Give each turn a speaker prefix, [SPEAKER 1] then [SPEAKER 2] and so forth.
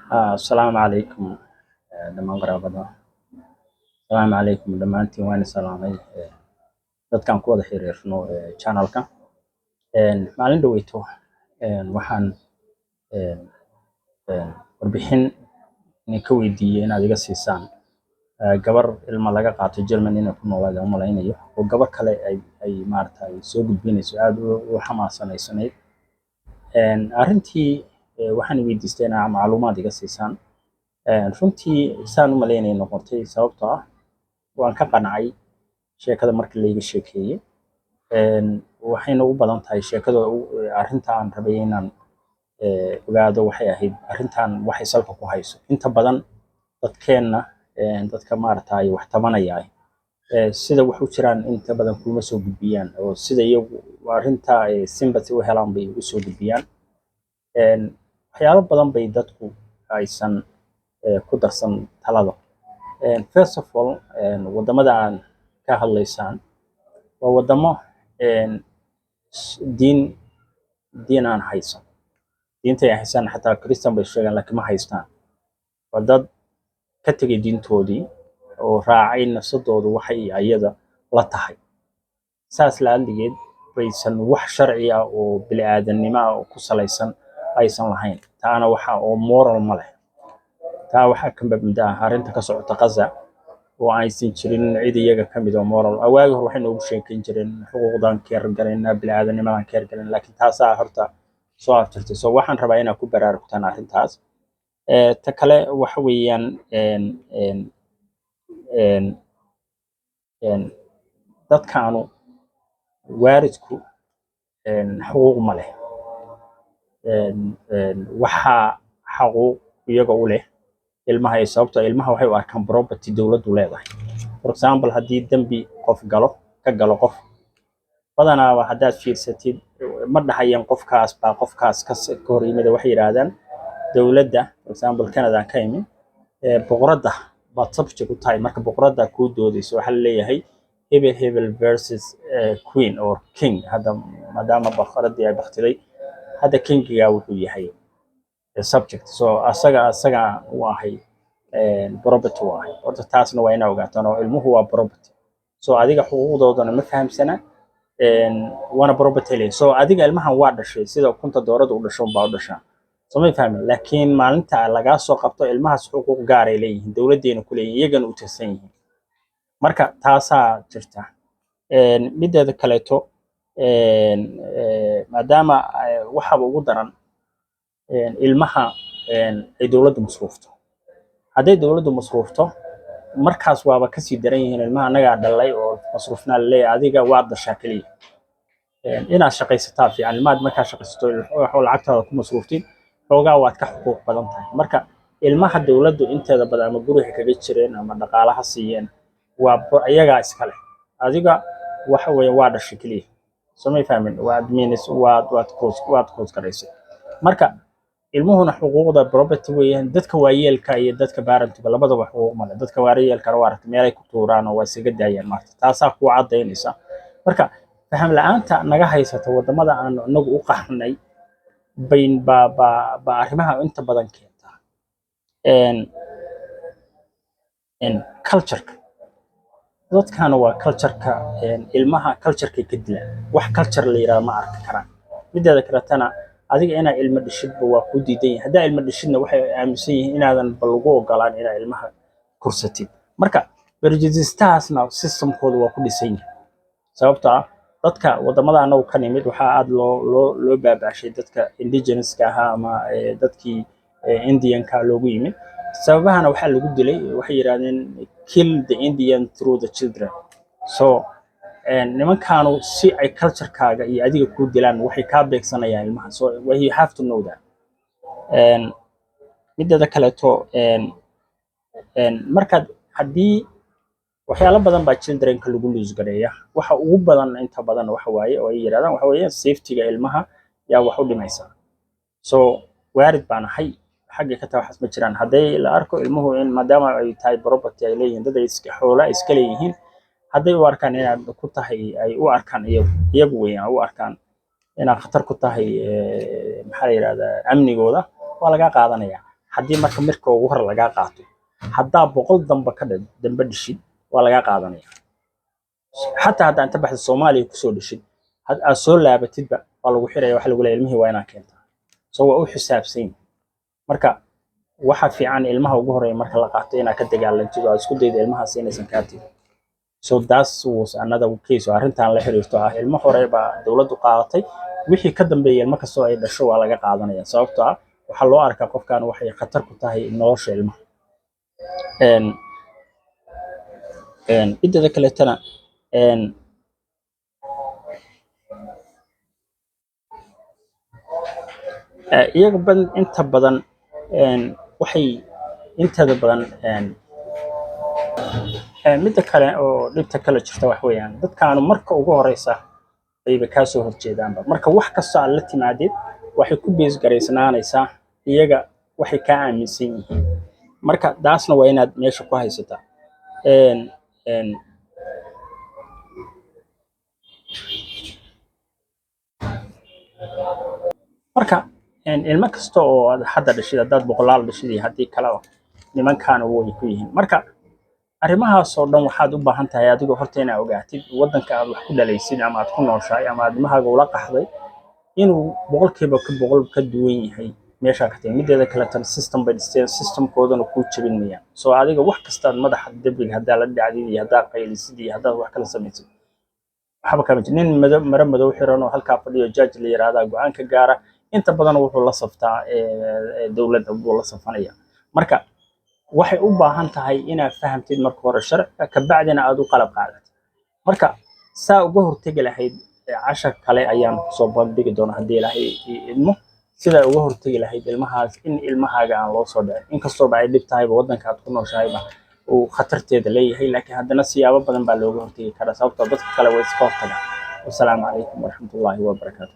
[SPEAKER 1] Asalaamu calaykum dhammaan qaraabada. Asalaamu calaykum dhammaantiin, waan salaamay dadkaan ku wada xiriirno channelka. Maalin dhaweyto waxaan warbixin idinka weydiiyey inaad iga siisaan gabar ilma laga qaato Germany inay ku noolayd aan u malaynayo, oo gabar kale ay maaragtay soo gudbinayso, aad u xamaasaneysanayd. Arrintii waxaan weydiistay inaa macluumaad iga siisaan. Runtii saan u malaynayay noqotay, sababtoo ah waan ka qancay sheekada markii layga sheekeeyey. Waxayna u badan tahay sheekada arrinta aan rabay inaan ogaado waxay ahayd arrintan waxay salka ku hayso. Inta badan dadkeenna, dadka maaragtay wax tabanaya, sida wax u jiraan inta badan kuma soo gudbiyaan, oo sida iyagu arrinta sympathy u helaan bay ugu soo gudbiyaan. Waxyaalo badan bay dadku aysan ku darsan talada. First of all, waddamada aan ka hadlaysaan waa waddamo diin aan haysan. Diinta ay haystaan xataa Christian bay sheegaan, laakiin ma haystaan. Waa dad ka tegay diintoodii oo raacay nafsadoodu waxay ayada la tahay. Saas la-adligeed baysan wax sharci ah oo bini'aadanimo ah oo ku salaysan aysan lahayn. Taana waxa oo moral ma leh. Taa waxaa ka mid ah arrinta ka socota Gaza oo aysan jirin cid iyaga ka mid oo moral. Waagi hore waxay noogu sheekeyn jireen xuquuqdan care garaynaa, bini'aadanimadan care garaynaa, laakiin taasaa horta soo afjartay. So waxaan rabaa inaad ku baraarugtaan arrintaas. Ta kale waxa weeyaan een een een een dadkaanu waalidku xuquuq ma leh. Waxaa xaquuq iyaga u leh ilmaha iyo sababtoo ilmaha waxay u arkaan property dowladdu leedahay. For example, haddii dembi qof galo, ka galo qof, badanaaba haddaad fiirsatid ma dhahayaan qofkaas baa qofkaas ka hor yimid. Waxay yidhaahdaan dowladda, for example Canada aan ka imi, boqoradda baad subject u tahay. Marka boqoradda kuu doodayso, waxaa la leeyahay hebel hebel versus queen or king. Hadda maadaama boqoraddii ay baktiday, hadda kingiga wuxuu yahay subject, so asaga u ahay property u ahay. Horta taasna waa inaa ogaataan oo ilmuhu waa property. So adiga xuquuqdoodana ma fahamsana, waana property leeyahay. So adiga ilmahan waa dhashay, sida ukunta doorada u dhasho baa u dhashaa, soo may fahmin? Laakiin maalinta lagaa soo qabto, ilmahaas xuquuq gaaray leeyihiin, dowladdeena ku leeyihin, iyagana u tirsan yihiin. Marka taasaa jirta. Mideeda kaleeto, maadaama waxaaba ugu daran ilmaha ay dowladdu masruufto, hadday dowladdu masruufto markaas waaba kasii daran yihiin. Ilmaha annagaa dhalay oo masruufnaa laleeyahay, adiga waad dhashaa keliya. Inaad shaqaysataa fiican. Ilmahaad markaa shaqaysato oo lacagtaada ku masruuftid, xoogaa waad ka xuquuq badan tahay. Marka ilmaha dowladdu inteeda badan ama guriga kaga jireen ama dhaqaalaha siiyeen, waa iyagaa iska leh. Adiga waxa weeye waa dhashay keliya, soo may fahmin? Waad means waad cause garaysay. Marka ilmuhuna xuquuqda property weeyaan. Dadka waayeelka iyo dadka parentiga labadaba xuquuq male. Dadka waayeelkana waa aragtay meelay ku tuuraan oo waa isaga daayaan. Maarta taasaa kuu caddaynaysa. Marka faham la'aanta naga haysata wadamada aan inagu u qaxnay bayn baa arrimaha inta badan keentaa. Cultureka dadkana waa cultureka ilmaha culturekay ka dilaan. Wax culture la yidhaahdo ma arki karaan. Mideeda kaletana, adiga inaa ilmo dhishidba waa kuu diidan yahay. Haddaa ilmo dhishidna, waxay aaminsan yihiin inaadan ba lagu ogolaan inaa ilmaha korsatid. Marka prejudice-taasna systemkooda waa ku dhisan yahay, sababtoo ah dadka wadamada anagu ka nimid waxaa aada loo baabaashay dadka indigenouska ahaa ama dadkii Indianka loogu yimid. Sababahana waxaa lagu dilay, waxay yidhahdeen, "Kill the Indian through the children." So nimankaanu si ay culturekaaga iyo adiga kuu dilaan, waxay kaa beegsanayaan ilmaha. So well, you have to know that. Mideeda kaleeto, markaad haddii waxyaalo badan baa childrenka lagu lose gareeya. Waxa ugu badan inta badan waxa waaye oo ay yidhahdaan waxa weeye safetyga ilmaha yaa wax u dhimaysa. So waarid baan ahay, xagga ka taa waxaas ma jiraan. Hadday la arko ilmuhu in maadaama ay tahay property ay leeyihiin, dad ay iska xoola ay iska leeyihiin, hadday u arkaan inaad ku tahay, ay u arkaan iyagu weeyaan u arkaan inaad khatar ku tahay, maxaa la yidhahdaa, amnigooda, waa lagaa qaadanaya. Haddii Haddii marka mirka ugu hor lagaa qaato, haddaa 100 damba ka dambe dhishid, waa lagaa qaadanaya. Xataa haddaa inta baxda Soomaaliya kusoo dhishid, had aad soo laabatidba, waa lagu xiraya. Waxa lagu leeyahay ilmihii waa inaa keentaa. So waa u xisaabsan yihin. Marka waxa fiican, ilmaha ugu horeeya marka la qaato, inaad ka dagaalantid oo aad isku daydo ilmahaas inaysan kaa tegin. So that was another case oo arrintan la xiriirto ah. Ilmo hore baa dowladdu qaadatay, wixii ka dambeeya ilmo kastoo ay dhasho waa laga qaadanaya, sababtoo ah waxaa loo arkaa qofkan waxay khatar ku tahay nolosha ilmaha. Mideeda kaleetana, iyaga badan inta badan, waxay inteeda badan, midda kale oo dhibta kale jirta wax weeyaan, dadkaanu marka ugu horeysa ayba kaa soo horjeedaanba. Marka wax kastoo aad la timaadid waxay ku base garaysnaanaysaa iyaga waxay kaa aaminsan yihiin. Marka taasna waa inaad meesha ku haysataa. Een, een, Marka ilmo kasta oo aad hadda dhashid, haddaad boqolaal dhashid iyo haddii kaleba, nimankaana way ku yihiin. Marka arrimahaas oo dhan waxaad u baahan tahay adigoo horta inaad ogaatid waddanka aad wax ku dhalaysid ama aad ku nooshahay ama aad ilmahaaga ula qaxday inuu 100% ka duwan yahay meeshaa ka timi. Mideeda kaleetana, system bay dhisteen, systemkoodana kuu jebin mayaan. So adiga wax kastaad madaxa dembiga haddaa la dhacdid iyo haddaa qaylisid iyo haddaad wax kala samaysid, waxba kama jiro. Nin mado maro madow xiran oo halkaa fadhiyo, judge la yiraahdaa, go'aan ka gaara. Inta badan wuxuu la saftaa dowladda buu la safanaya. Marka waxay u baahan tahay inaad fahamtid marka hore sharciga, kabacdina aad u qalab qaadatid. Marka saa uga hortegi lahayd, cashar kale ayaan kusoo bandhigi doonaa haddii Ilaahay idmo, sidaa uga hortegi lahayd ilmahaas in ilmahaaga aan loo soo dhicin. Inkastooba ay dhib tahayba, waddanka aad ku nooshahayba uu khatarteeda leeyahay, laakiin haddana siyaabo badan baa looga hortegi karaa, sababtoo dadka kale way iska hortagaan. Wasalaamu calaykum waraxmatullaahi wabarakaatu.